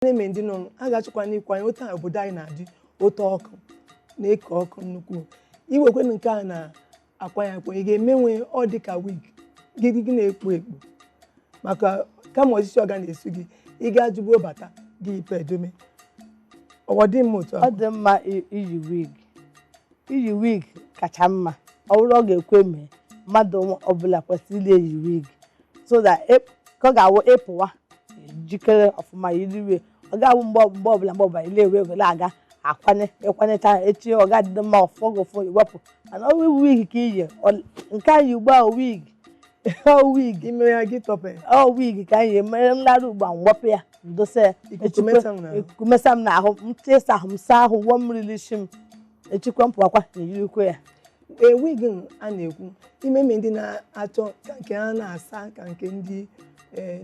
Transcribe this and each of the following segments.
Na-eme ndị nọ a ga-achọkwa n'ikwu anyị otu a obodo anyị na-adị otu ọkụ na-eke ọkụ nnukwu iwekwenụ nke a na-akwanye akwa ị ga-emenwe ọ dị ka wig gị gị na-ekpu ekpu maka kama osisi ọ ga na-esu gị ị ga-ajụgbuo bata gị ipe edome ọwa dị mma otu Ọ a. dị mma iyi wig. Iyi wig kacha mma. Ọ bụrụ ọ ga-ekwe mee, mmadụ ọbụla kwesịrị ile eyi wig so that ka ọ ga-awụ ịpụwa jikere ọfụma yiriwe. Ọ ga-awụ mgbe ọbụla ile ewe ego na-aga akwanye ịkwanyecha echi ọ ga-adịdị mma ọfụ gị ụfụ iwepụ. Mana ọ wụ wig ka iyi nke anyị ugbu a, wig ọ wig. Ime ya gị tọpe. Ọ wig ka anyị mere nlarụ ugbu a, mwepụ ya, ndosa ya. Ikuku Echikwe- mesa m n'ahụ. Ikuku mesa m n'ahụ, m chesa ahụ, m saa ahụ, wụọ mmiri n'isi m, echikwa m pụwakwa na-eyirikwa ya. Ee, wig a na-ekwu imeme ndị na-achọ ka nke ha na-asa ka nke ndị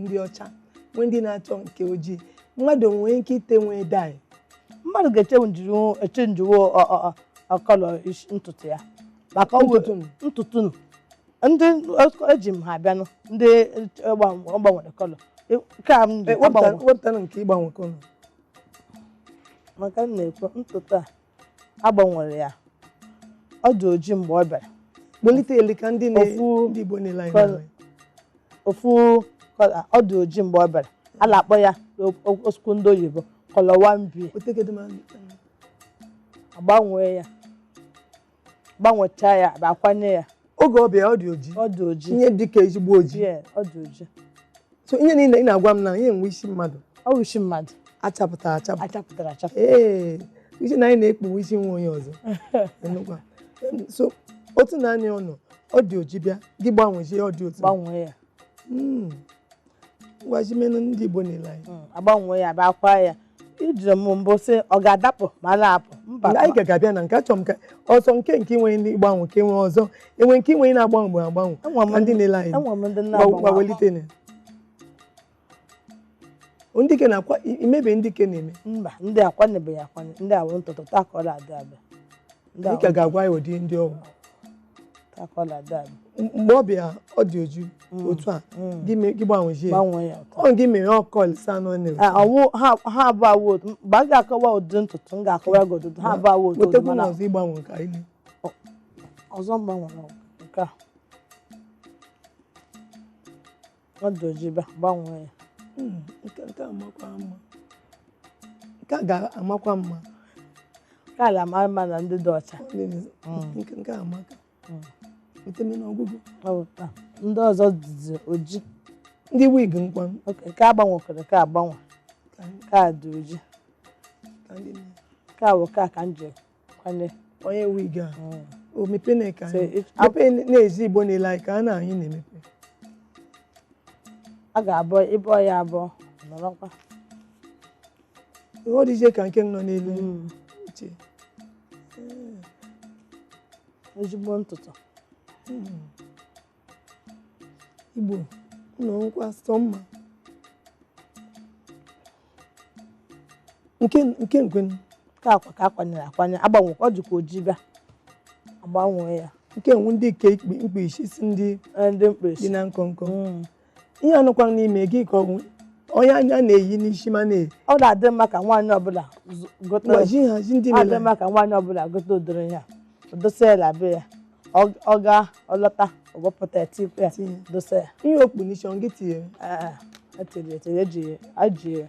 ndị ọcha nwee, ndị na-achọ nke ojii, mmadụ nwee ike ite nwee dye. Mmadụ ga-echenjiwo echenjiwo colour ntutu ya maka Ntutu m. Ntutu nụ. Ndị eji m ha abịanụ, ndị gbanwere colour nke a m ji agbanwe. Wepụtara nke ịgbanwe colour. Maka m na-ekwu ntutu a agbanwere ya, ọ dị oji mgbe ọ bịara. Kpolite elu ka ndị ndị Igbo na-ele anyị Colour. n'anya. Ofu colour, ọ dị oji mgbe ọ bịara, a na-akpọ ya okwu ndị oyibo colour 1B. Agbanwee ya, gbanwechaa ya, akwanye ya. Oge ọ bịa ọ dị oji. Ọ dị oji. Ihe dịka ezigbo oji. Yeah, ọ dị oji. So ihe niile ị na-agwa m na ihe nwe isi mmadụ. Ọ bụ isi mmadụ. Achapụtara achapụta. Achapụtara achapụta. Ee, isi na anyị na-ekpu isi nwa onye ọzọ. Nnukwu. So otu naanị ọ nọ ọ dị oji bịa gị gbanwezie ọ dị otu. Gbanwee ya. Gwazimenụ ndị Igbo na-ele anyị. Agbanwee ya, bịa kwa ya, ijiri m mbụ sị ọ ga-adapụ ma a na-apụ mba. Anyị ka ga-abịa na nke achọrọ m ka ọzọ nke inwe ndị gbanwe nke nwe ọzọ enwe nke inwe na-agbanwe agbanwe Enwe m ka ndị na-ele anyị. Enwe m ndị Gwa na-agbanwe. Welite na ndị ke na-akwa imebe ndị ke na-eme. Mba, ndị akwanyebeghị akwanye, ndị awụ ntutu taa ka ọ na-adị abịa. Ndị Anyị ka ga-agwa ya ụdị ndị ọgwụ. Taa ka ọ na-adị abịa. Mgbe ọ bịa ọ dị oju otu a gị gị gbanwezie ya. Gbanwee ya. Ọ gị mere ọ kọl sa nọ na Ah, ọwụ ha abụọ awụ otu. Mgbe a ga-akọwa ụdị ntutu m ga-akọwa gị ụdị ha abụọ awụ otu ụdị. Wetekwu Mana ọzọ ịgbanwe ka anyị lee. Ọzọ m gbanwere nke a, ọ dị oji bịa gbanwee ya. Nke a amakwa mma, nke a ga-amakwa mma. Nke a na-ama mma na ndị dị ọcha. Nke a amaka. Weteme n'ọgwụgwụ. Ọ bụ taa. Ndị ọzọ dịzi oji. Ndị wig nkwa. Ok, nke a gbanwekwara, nke a gbanwe. Ka Nke a dị oji. Ka ndị Nke a bụ nke a ka m ji kwanye. Onye wig a o mepee na ka So, anyị mepee na-ezi Igbo na-ele anyị ka a na anyị na-emepe. A ga-abọ ịbọ ya abụọ nọrọkwa. Ọ dịzie ka nke nọ n'elu oche. Ezigbo ntutu. Igbo nọ nkwa sọ mma nke nkwe. Nke akwa ka akwanyere akwanye, agbanwekwa, ọ jikwa oji bịa agbanwee ya. Nke nwu ndị ke ikpe isi si ndị Ee, ndị dị mkpirisi. na nkọ nkọ ihe anụkwa n'ime gị ka ọ bụ onye anya na-eyi n'isi ma na Ọ na-adị mma ka nwaanyị ọbụla gote. Gwaji hazi ndị Ọ dị na-ele mma ka nwaanyị ọbụla gote ụdịrị ihe a, dosa ya na be ya. Ọ gaa, ọ lọta, ọ wepụta ya, tikwa ya. Tinye. Dosa ya. Ihe okpu n'isi ọ gị tinyere? Ee, etiri etiri, eji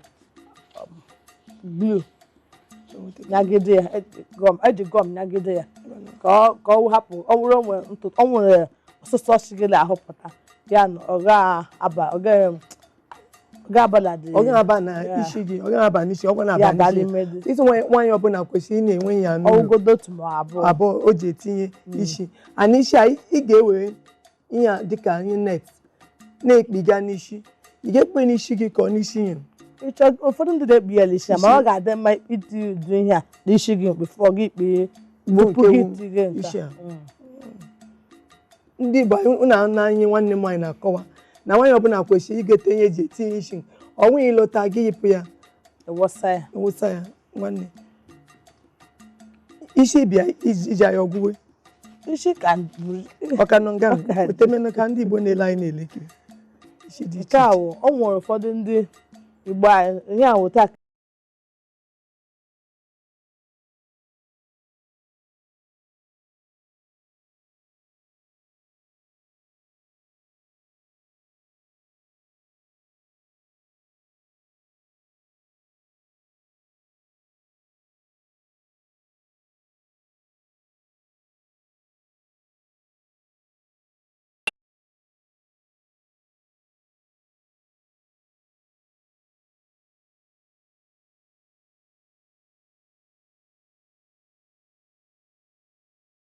glue nyagide ya, eji gum nyagide ya ka ọ hapụ. Ọ bụrụ o nwere ntụtụ, ọ nwere ọsụsọ si gị na-ahụpụta ya na ọ ga-aba ọ ga-aba na Ọ ga-aba na Yeah. isi gị, ọ ga-aba n'isi, ọ ga Ya na-aba aba n'isi. n'ime dị. Isi nwaanyị ọbụla kwesịrị ị na-enwe ya n'ụlọ. Ọwụgodo otu ma abụọ. Abụọ o ji etinye isi ana isi a, ị ga-ewere ihe a dịka ihe net na-ekpiga n'isi. Ị ga-ekpe n'isi gị ka ọ n'isi ya. Ịchọ, ụfọdụ ndị na-ekpu ya n'isi ya, ma ọ ga-adị mma iti ụdị ihe a n'isi gị before gị kpee Bụ tupu nke gị wu tinye nke isi a. a. Ndị Igbo na anyị nwanne m nwaanyị na-akọwa na nwaanyị ọbụla kwesịrị igote ihe eji etinye isi. Ọ nweghị ịlọta gị yipụ ya. Ịwụsa ya. Wụsa ya. Nwanne isi bịa iji ya ọgwụgwe. Isi ka buru. Ọka nọ nga. Ọka dị. Wetemenụ ka ndị Igbo na-ele anyị na-elekiri isi dị Nke iche a iche. wụ o nwere ụfọdụ ndị Igbo anyị ihe a wụ taa.